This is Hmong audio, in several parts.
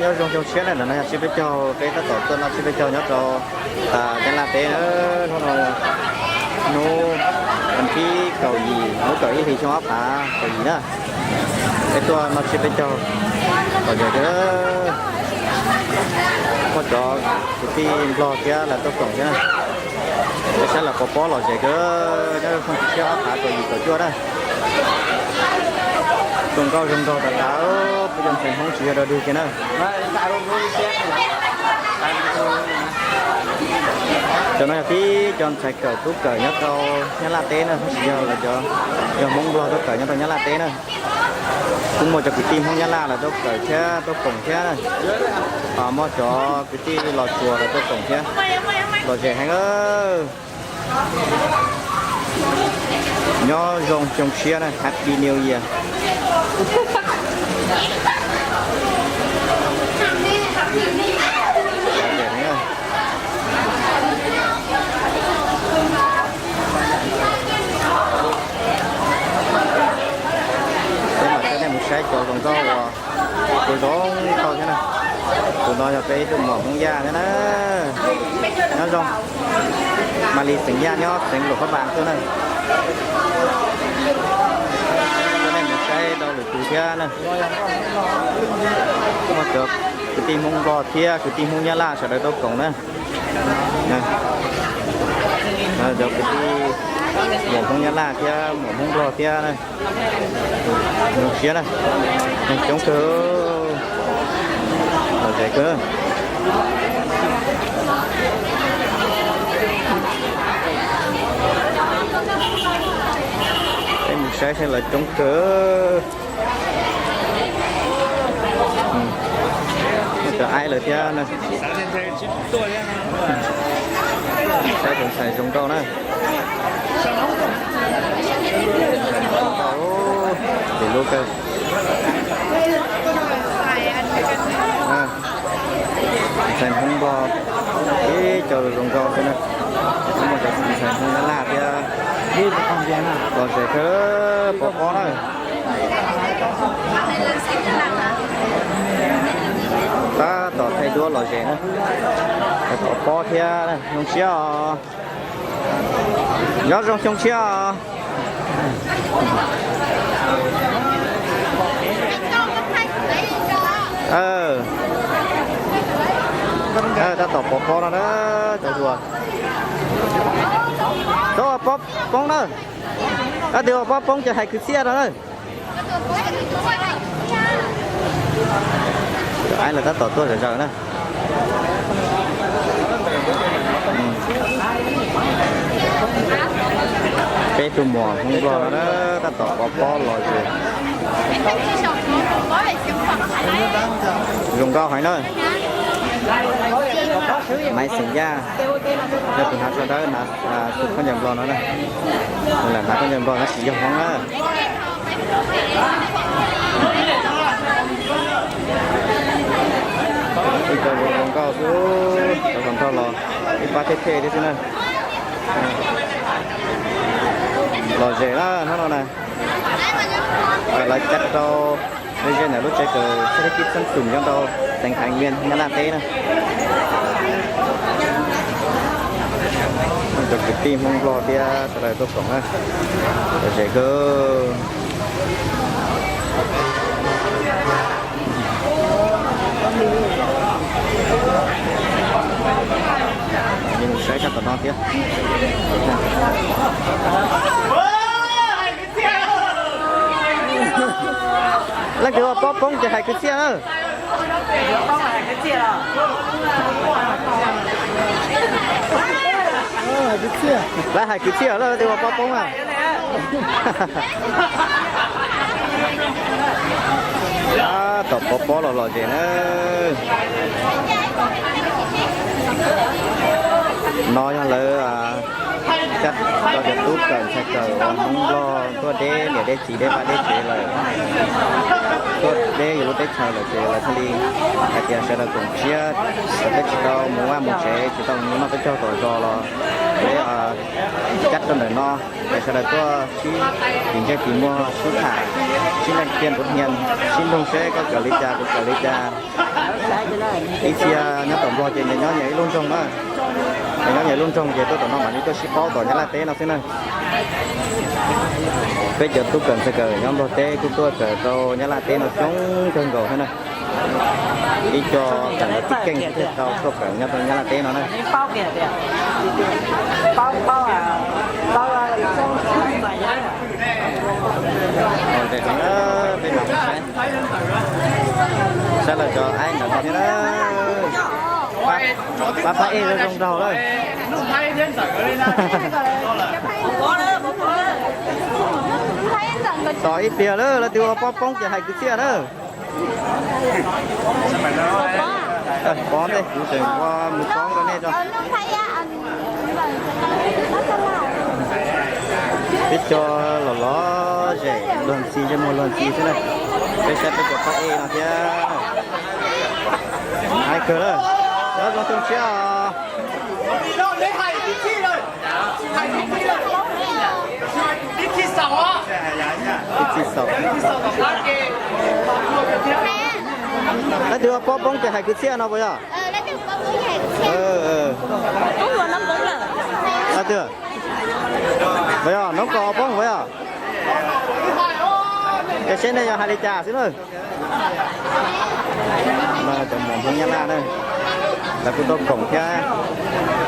Nyob zoo xyoo tshiab na, ntawm no yog tsib peb caug, peb tab tom tuaj noj tsib peb caug nyob rau Nyab Laj teb na. Hnub no hnub vas thib kaum yim, hnub kaum ib hlis xyoo ob phav kaum yim na. Peb tuaj noj tsib peb caug, kom yog muaj cov kwv tij Nplog thiab lawv tuaj koom thiab na. Peb saib lawv pov pob lom zem kawg, nyob rau xyoo tshiab ob phav kaum yim kaum cuaj na. Zoo nkauj zoo nraug tas tas, peb cov ntxhais Hmoob tsis yog dog dig kiag na. Cov no yog tib cov ntxhais kawm tub kawm nyob rau Nyab Laj teb na, tab sis yog lawv cov, yog Hmoob Nplog tuaj kawm nyob rau Nyab Laj teb na. Kuj muaj cov kwv tij Hmoob Nyab Laj lawv tuaj kawm thiab tuaj koom thiab na. Muaj cov kwv tij Los Tsuas lawv tuaj koom thiab. Lom zem heev. Nyob zoo xyoo tshiab na, Happy New Year. Peb mam coj nej mus saib cov hluas nkauj uas tus zoo nkauj thiab na. Tus no yog peb ib tug muam Hmoob Yaj thiab na. Nyob zoo, Mas Lis xeem Yaj nyob xeev Luam Phab Npas tuaj na. Coj nej mus saib rau lwm tus thiab na. Muaj cov kwv tij Hmoob Nplog thiab kwv tij Hmoob Nyab Laj sawv daws tuaj koom na. Cov kwv tij muam Hmoob Nyab Laj thiab muam Hmoob Nplog thiab na. Zoo siab na, coob kawg, lom zem kawg. Peb mus saib saib lawv coob kawg. Muaj cov aib lawm thiab na. Saib tus ntxhais zoo nkauj na. Tus lub kawg. Ntxhais Hmoob Nplog ib co zoo nkauj xwb na. Muaj cov ntxhais Hmoob Nyab Laj thiab. Lom zem kawg, pov pob na. Tab tom thaij duab lom zem na. Pov pob thiab, zoo siab os. Nyob zoo xyoo tshiab os. Tab tom pov pob no na, cov hluas. Txhob ua pob poob na. Tab sis ua pob poob ces hais kwv txhiaj no na. Cov aib lawv tab tom tuaj zom zaws na. Peb tus muam Hmoob Nplog no na, tab tom pov pob lom zem. Zoo nkauj heev na. Maiv xeem Yaj, yog tus hnav tsho dawb hnav xwm khaub ncaws Nplog no na. Lam hnav khaub ncaws Nplog no tsis yog Hmoob na. Ib co zoo nkauj xwb, cov hluas nraug los ib pab thej thej thiab xwb na. Lom zem na hnub no na. Lawv cab rau lub zej ntawm lub tsev kawm Xab Thib Kib Xab Xum nyob rau xeev Khais Nyias, Nyab Laj teb na. Cov kwv tij Hmoob Nplog thiab sawv daws tuaj koom na. Lom zem kawg. Saib sab tom no thiab. Leej twg ua pob poob ces hais kwv txhiaj na. Lawv hais kwv txhiaj lawm, leej twg ua pob poob na. Tab tom pov pob los lom zem na. No yog lawv cab tau cov tub kawm ntxhais kawm uas Hmoob Nplog tuaj deb niam deb txiv deb pab deb tsev lawm, tuaj deb yus lub teb chaws lawm ces lawv thiaj li hais tias sawv daws koom siab, lawv twb tsis tau mus vaj mus tsev, tsis tau mus noj peb caug tom zos los peb cab rau ntawm no, es sawv daws tuaj sib tim ntsej tim muag sib tham, sib leej kiag ntuv hnia, sib nug seb koj kawm li cas kuv kawm li cas. Ib txhia nyob tom Nplog ces nyias nyob nyias ib lub nroog na, nyias nyob nyias ib lub nroog ces tuaj tom no mam li tuaj sib paub tom Nyab Laj teb no xwb na. Peb cov tub kawm ntxhais kawm nyob Nplog teb kuj tuaj kawm rau Nyab Laj teb no coob kawg nkaus thiab na. Ib co tam lawv tib keeg thiaj tau tuaj kawm nyob rau Nyab Laj teb no na. Peb mam saib, saib lawv cov aib ntawm no thiab na. Pab, pab ej zoo nraug lawm. Tos ib pliag lawm, lawv twb ua pob poob ces hais kwv txhiaj na. Pov ntej kuv tseem ua mus poob rau nej tso. Peb cov los lom zem luag ntxhi, ntsej muag luag ntxhi xwb na. Peb saib peb cov pab ej no thiab. Aib kawg lawm, nyob zoo xyoo tshiab os. Ib txhij xaus. Leej twg ua pob poob ces hais kwv txhiaj no puas yog? Leej twg? Puas yog noob kos ua poob puas yog? Ces seb nej yuav hais li cas xwb na. No cov muam Hmoob Nyab Laj na, lawv kuj tuaj koom thiab.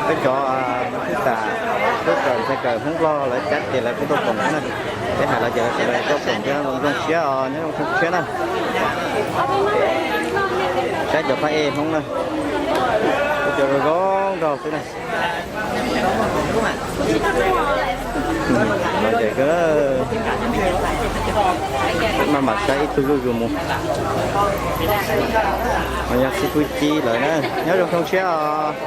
Peb cov xib xas tub kawm ntxhais kawm Hmoob Nplog lawv cab ces lawv kuj tuaj koom thiab na. Peb hais lawv ces lawv sawv daws tuaj koom thiab, zoo siab os, nyob zoo siab na. Saib cov phab ej Hmoob na, kuj cov zoo zoo nraug xwb na. Lom zem kawg, maj mam saib ib tug zuj zus mus. Yog xib fwb Cib lawm na, nyob zoo xyoo tshiab os.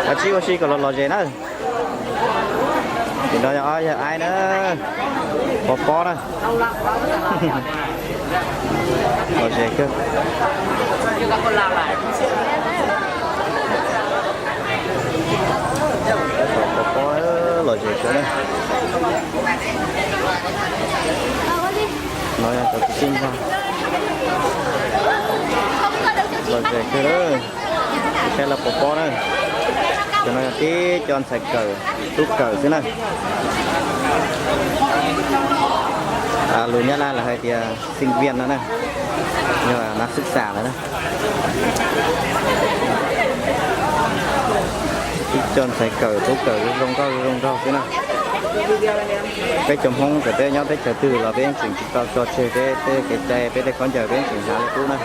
Kav tsij ua si kom los lom zem na. Tim no yog ob yawg aib na, pov pob na. Lom zem kawg. Pov pob lom zem kawg na. No yog cov kwv tij Nplog. Lom zem kawg lawm. Saib lawv pov pob na. Cov no yog tib co ntxhais kawm, tub kawm xwb na. Lus Nyab Laj lawv hais tias sinh viên no na, yog nas xib xas lawm na. Tib co ntxhais kawm, tub kawm zoo nkauj zoo nraug xwb na. Peb cov Hmoob txawm peb nyob teb chaws twg los peb yeej tseem tsis tau tso tseg peb tej kev cai, peb tej khaub ncaws peb yeej tseem hnav li qub na.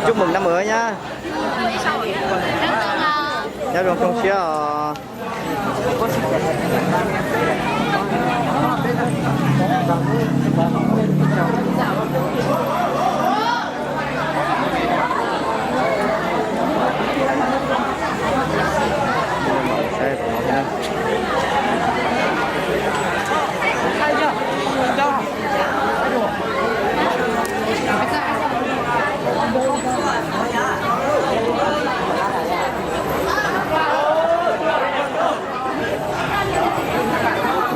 Chúc mừng năm mới nhá. Nyob zoo xyoo tshiab os.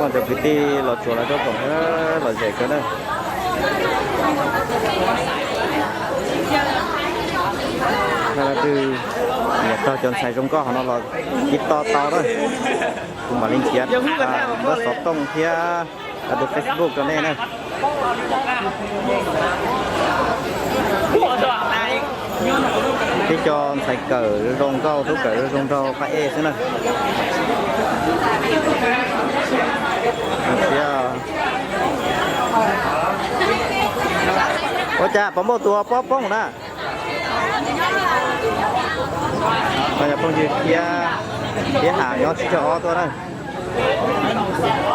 Muaj cov kwv tij Los Tsuas lawv tuaj koom thiab, lom zem kawg na. Leej twg nyiam tog cov ntxhais zoo nkauj hov no los tiv toj tau na. Kuv mam li nrhiav npawb xov tooj thiab tus Facebook rau nej na. Tib co ntxhais kawm zoo nkauj, tub kawm zoo nraug, pab ej xwb na. Ua cas pov npauj tus pob poob na? No yog phooj ywg thiab, thiab ham nyob tsib caug ob tuaj na.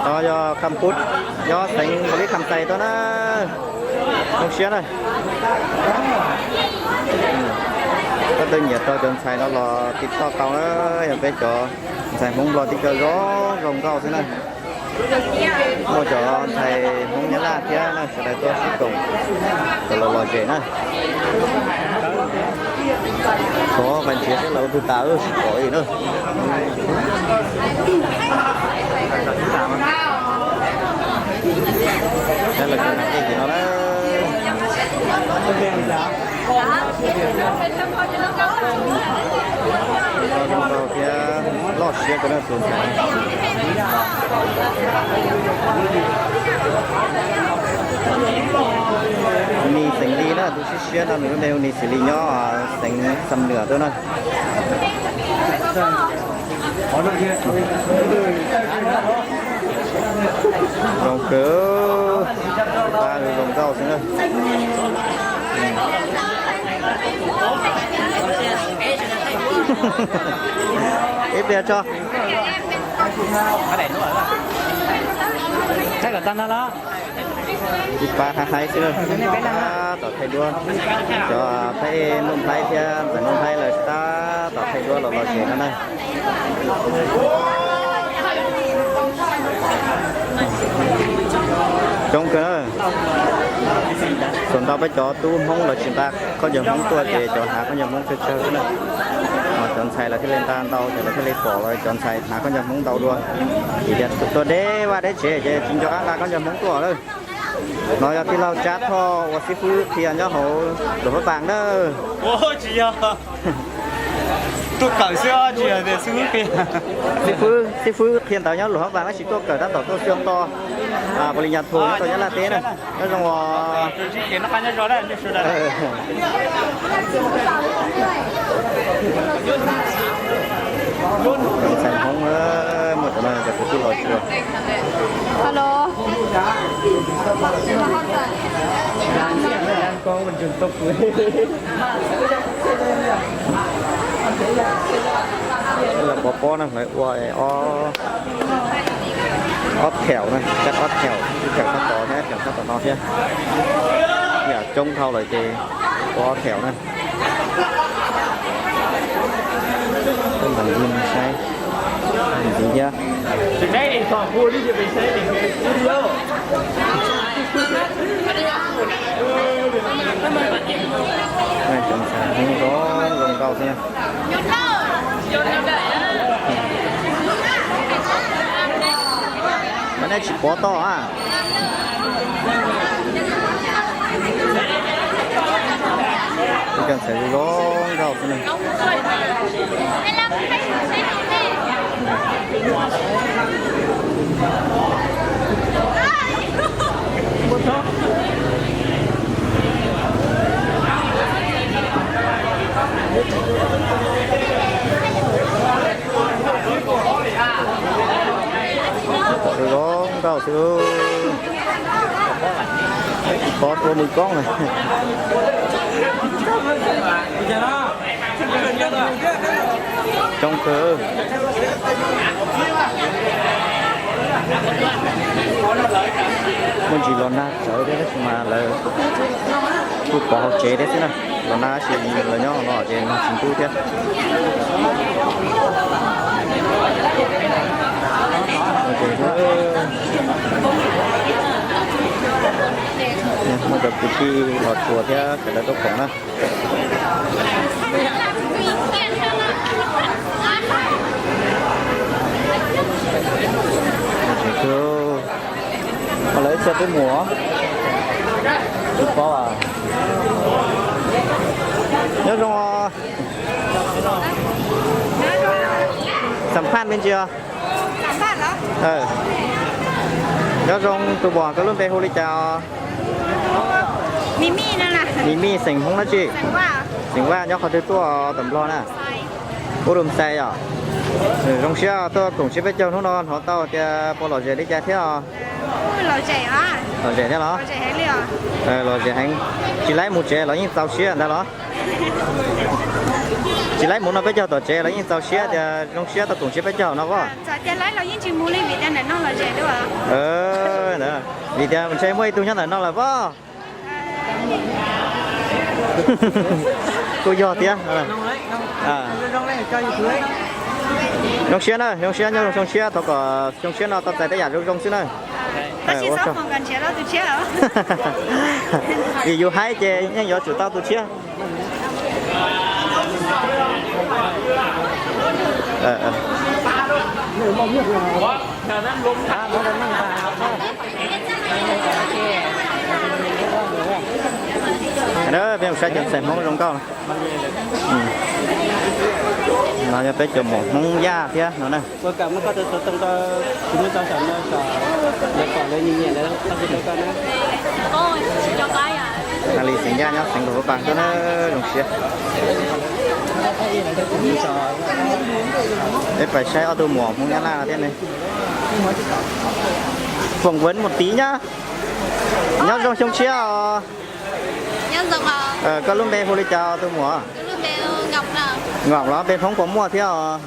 No yog Kham Pub, nyob xeev Npaus Lis Kham Xais tuaj na. Zoo siab na. Koj twb nyiam rau cov ntxhais no los tiv toj tau na, yog peb cov ntxhais Hmoob Nplog tib co zoo zoo nkauj xwb na. Muaj cov ntxhais Hmoob Nyab Laj thiab na, sawv daws tuaj sib koom kom los lom zem na. Thov qab ntsiav seb lawv ua twg tas wb tsis pom li na. Saib lawv cov nam tej tim no na. Thiab loj siab rau na tus ntxhais. Nis xeem Lis na, tus siab siab no nws lub npe hu Nis xeem Lis nyob xeev Xam Nuam tuaj na. Zoo kawg, pab zoo nkauj xwb na. Ib pliag tso. Ib pab haib haib xwb na. Tab tom thaij duab, cov peb Nuj Nplhaib thiab ntxawm Nuj Nplhaib lawv tab tom thaij duab los lom zem no na. Coob kawg na. Thaum ntau peb cov tub Hmoob lawv tsis nqa khaub ncaws Hmoob tuaj ces cov hnav khaub ncaws Hmoob tsawg tsawg xwb na. Cov ntxhais lawv thiaj li nqa ntau ces lawv thiaj li pom lawv cov ntxhais hnav khaub ncaws Hmoob ntau dua. Vim tias tuaj deb vaj deb tsev ces tsis nco qab nqa khaub ncaws Hmoob tuaj lawm. No yog tij laug Tsab Thoj ua xib fwb qhia nyob hauv Luam Phab Npas na. Tsis yog, tuaj kawm xwb tsis yog tias xib fwb qhia. Xib fwb, xib fwb qhia ntawv nyob Luam Phab Npas tab sis tuaj kawm tab tom tuaj xyuas to, pos lis nyas thum nyob rau Nyab Laj teb na. Nyob zoo os. Ntxhais Hmoob, muaj cov no cov kwv tij los tsuas. Hello. Lawv pov pob na, lawv ua ob thaum na, cab ob thaum, ib thaum sab tod thiab ib thaum sab tom no thiab. Yam coob dhau lawm ces ua ob thaum na. Koj mam li saib ntxiv thiab. Cov ntxhais Hmoob zoo zoo nkauj xwb na. Mas nej tsis pov toj a. Cov ntxhais zoo zoo nkauj xwb na. Zoo nkauj xwb. Pov tua mus koob na. Coob kawg. Muaj ntsis los nag tsawv thiab tab sis mas lawv kuj pov hauv tsev thiab xwb na. Los nag tab sis lawv nyob hauv no ces nag tsis ntub thiab. Muaj cov kwv tij los tsuas thiab sawv daws tuaj koom na. Lawv ib txhia twb mus, tsis paub. Nyob zoo. Xam phaj me ntsis os. Nyob zoo tus muam, koj lub npe hu li cas os? Mim Mim, xeem Hmoob dab tsi? Xeem Vaj, nyob qhov twg tuaj tom Nplog na? Ub, Dum Xais yom. Zoo siab tuaj koom siab peb caug hnub no, hnov tau tias puas lom zem li cas thiab os? Lom zem thiab los? Lom zem heev. Tsis laib mus tsev los yeej txaus siab ntag los? Tsis laib mus no peb caug tom tsev los yeej txaus siab tias zoo siab tau koom siab peb caug no pob. Vim tias ntshe muaj ib tug nyob ntawm no lawm pob. Kuj yog thiab. Zoo siab na, zoo siab nyob zoo siab, thov kom xyoo tshiab no tau txais tej yam zoo zoo xwb na. Vim yus haib ces yeej yuav tsum tau tus tshiab. Peb mus saib cov ntxhais Hmoob zoo nkauj. No yog peb cov muam Hmoob Yaj thiab no na. Li xeem Yaj nyob xeev Luas Paj Pas tuaj na, zoo siab. Peb pais saib ob tug muam Hmoob Nyab Laj no thiab ne. Phỏng vấn một tí nhá. Nyob zoo xyoo tshiab os. Koj lub npe hu li cas tus muam? Ngom los npe Hmoob puas muaj thiab os?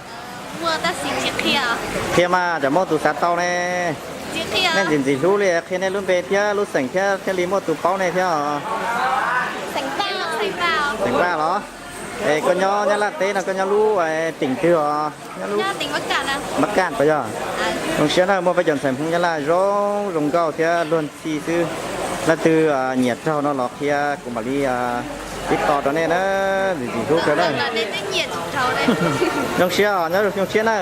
Qhia mas, tsam muaj tus xav tau ne. Nej ntxim ntxim hlub li, qhia nej lub npe thiab lub xeem thiab thiaj li muaj tus paub nej thiab os. Xeem Vaj los? Es koj nyob Nyab Laj teb no koj nyob lub teem twg os? Nyob lub Nab Kaj puas yog? Zoo siab na, muaj peb cov ntxhais Hmoob Nyab Laj zoo zoo nkauj thiab luag ntxhi xwb. Leej twg nyiam raug no los qhia kuv mam li tib to rau nej na, ntxim ntxim hlub kawg na. Zoo siab os, nyob zoo siab na.